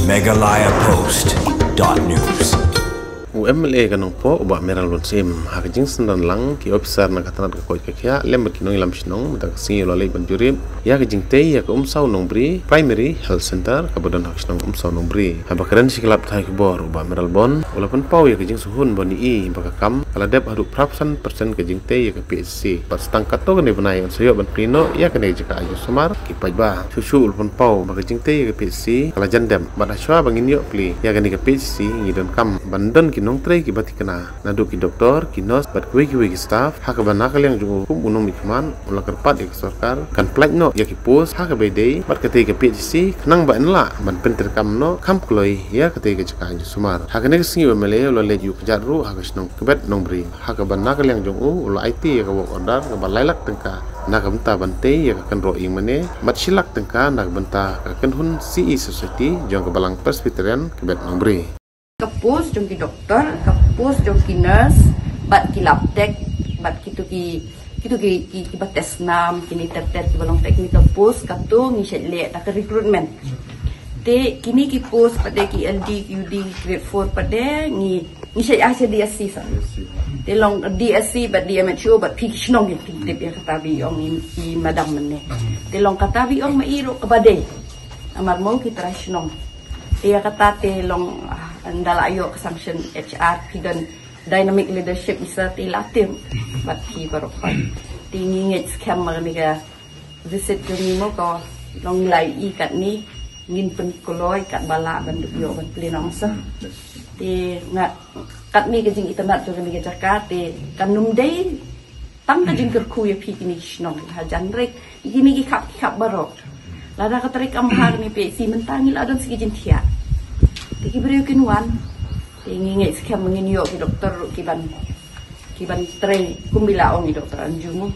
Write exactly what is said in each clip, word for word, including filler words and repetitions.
Meghalaya Post dot news. U M L A ka Nongpoh, u Bah Mayralborn Syiem, ha ka jingsynran lang ki ophisar na ka tnat ka koit ka khiah lem bad ki nongïalam shnong mynta ka sngi u la leit ban jurip ïa ka jingtei ïa ka Umsaw Nongbri Primary Health Centre kaba don ha ka shnong Umsaw Nongbri. Haba kren sha ki lad pathai khubor, u Bah Mayralborn u la pynpaw ïa ka jingsngewhun ba un ïohi ba ka kam ka la dep haduh phra phew san percent ka jingtei ïa ka P H C. Bad sa tang katto katne bnai un sa ïoh ban plie noh ïa kane ka jaka ain jong sumar ki paidbah. Shuh shuh u la pynpaw ba ka jingtei ïa ka P H C ka la jan dep, bad hashwa ba ngin ïoh plie ïa kane ka P H C ngi donkam ban don ki nongtrei kiba thikna, naduh ki doktor, ki nurse bad kiwei kiwei ki staff. Ha kaba na ka liang jong u kum u nongmihkhmat u la kyrpad ïa ka sorkar kan pynlait noh ïa ki post ha kaba ïadei bad katei ka P H C khnang ba yn lah ban pyntreikam noh kham kloi ïa katei ka jaka ain jong sumar. Ha kane ka sngi u M L A u la leit ïuh kjat ruh ha ka shnong Kbet Nongbri, ha kaba na ka liang jong u u la aiti ïa ka work order kaba lai lak tyngka na ka bynta ban tei ïa ka kynroh ïingmane bad shi lak tyngka na ka bynta ka kynhun C E Society jong ka Balang Presbyterian Kbet Nongbri. Ka post jong ki doktor, ka post jong ki nurse bad ki lab tech bad kitu ki, kitu ki, ki, kiba test nam, kine ter ter kiba long technical post, kato ngi shait leh da ka recruitment. Te kine ki post pat de ki L D, U D, grade four pat de ngi, ngi shait ai sha D S C sa. Te long D S C bad D M H O bad phi ki shnong ki tip ïa kata ba ong i, i madam mynne. Te long kata ba ong ma i ruh kaba dei. Namar mo ki trai shnong. Te ïa kata te long, ah, ynda la ïoh ka sanction H R, phi don dynamic leadership isa te la tip bad phi baroh. Te ngi ngeit skhem ma kane ka visit jong ngi mo ka long lai i katne ngin pynkloi katba lah ban ïoh ban plie noh sa. Te nga katne ka jingitynnad jong kane ka jaka te kan ym dei tang ka jingkyrkhu ïa phi kine ki shnong, hajan rek kine ki khap ki khap baroh. Lada ka treikam ha kane P H C mynta ngi la don sa ki jingthiah. Te ki briew kin wan. Te ngi ngeit skhem ngin ïoh ki doktor ruh kiban, kiban trei kumba la ong i Doktor Anju mo.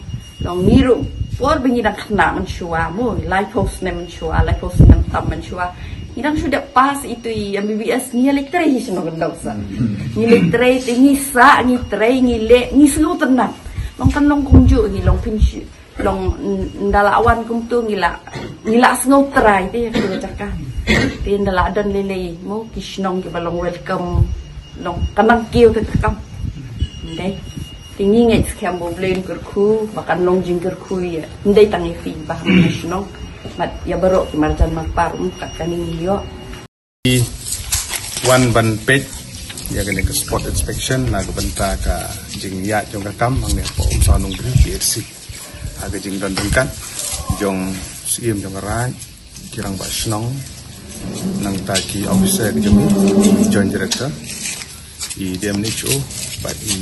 Long ngi ruh por ba ngi dang khynnah mynshuwa mo, laiphew snem mynshuwa, laiphew snem tam mynshuwa. Ngi dang shu dep pass itu i M B B S ngi leit trei hi shnong Kyndaw sa. Ngi leit trei te ngi sah, ngi trei, ngi leh, ngi sngewtynnat. Long kan long kumjuh hi long pynshi. Long n-, ynda la wan kumtu ngi la, ngi la sngew trai te ïa ka jaka. Te ynda la don lei lei mo ki shnong kiba long welcome. Long kan nang kiew te ka kam. Ym dei. Te ngi ngeit skhem ba U Blei un kyrkhu ba kan long jingkyrkhu ïa. Ym dei tang ïa phi bah ha shnong. Bad ïa baroh ki marjan marpar um kat kane ngi ïoh. Wan ban peit ïa kane ka spot inspection na ka bynta ka jingïaid jong ka kam hangne hapoh Umsaw Nongbri P H C. Ha ka jingdon ryngkat jong Syiem jong ka Raid, ki rangbah shnong, nangta ki officer ki jong ngi, Joint Director, i D M H O bad i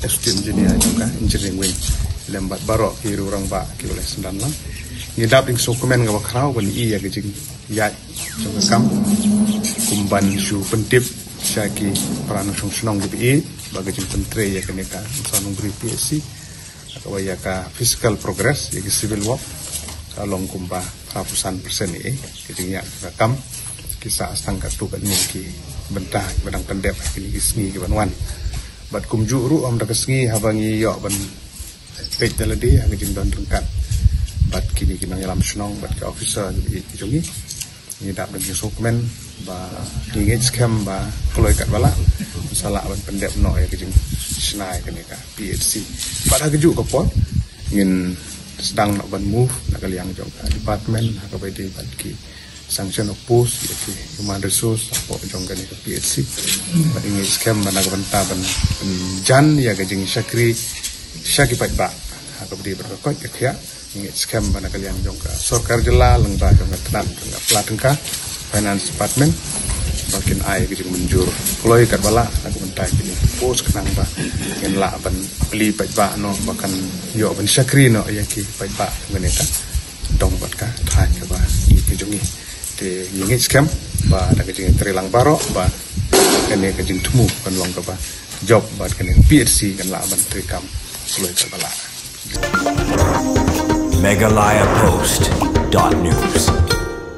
Assistant Engineer jong ka Engineering Wing, lem bad baroh ki riew rangbah kiba la synran lang. Ngi dap da ka jingsngewkmen kaba khraw ban ïohi ïa ka jingïaid jong ka kam, kum ban shu pyntip sha ki para nongshong shnong kiba ïeit ba ka jingpyntrei ïa kane ka Umsaw Nongbri P H C, kaba ïa ka physical progress ïa ki civil work ka long kumba phra phew san percent ïa ka jingïaid ka kam. Ki sah tang katto katne ki bynta kiba dang pyndep ha kine ki sngi kiban wan. Bad kumjuh ruh ha kata ka sngi haba ngi ïoh ban peit da lade ha ka jingdon ryngkat bad kine ki nongïalam shnong bad ki officer kiba ïeit ki jong ngi. Ngi dap da ka jingsngewkmen ba ngi ngeit skhem ba kloi katba lah sa lah ban pyndep noh ïa ka jingshna ïa kane ka P H C. Bad ha kajuh ka por ngin sdang noh ban move na ka liang jong ka department ha kaba ïadei bad ki sanction of post ïa ki human resource hapoh jong kane ka P H C. Bad ngi ngeit skhem ba na ka bynta ban, ban jan ïa ka jingshakri sha ki paidbah ha kaba ïadei bad ka koit ka khiah. Ngi ngeit skhem ba na ka liang jong ka sorkar jylla lyngba jong ka tnat jong ka pla tyngka, Finance Department, ba kin ai ka jingmynjur kloi katba lah na ka bynta kine ki post khnang ba ngin lah ban plie paidbah noh ba kan ïoh ban shakri noh ïa ki paidbah jong kane ka dong bad ka thaiñ kaba ïeit ka jong ngi. Te ngi ngeit skhem ba da ka jingtrei lang baroh ba kane ka jingthmu kan long kaba jop bad kane ka P H C kan lah ban treikam kloi katba lah. Meghalaya Post dot news.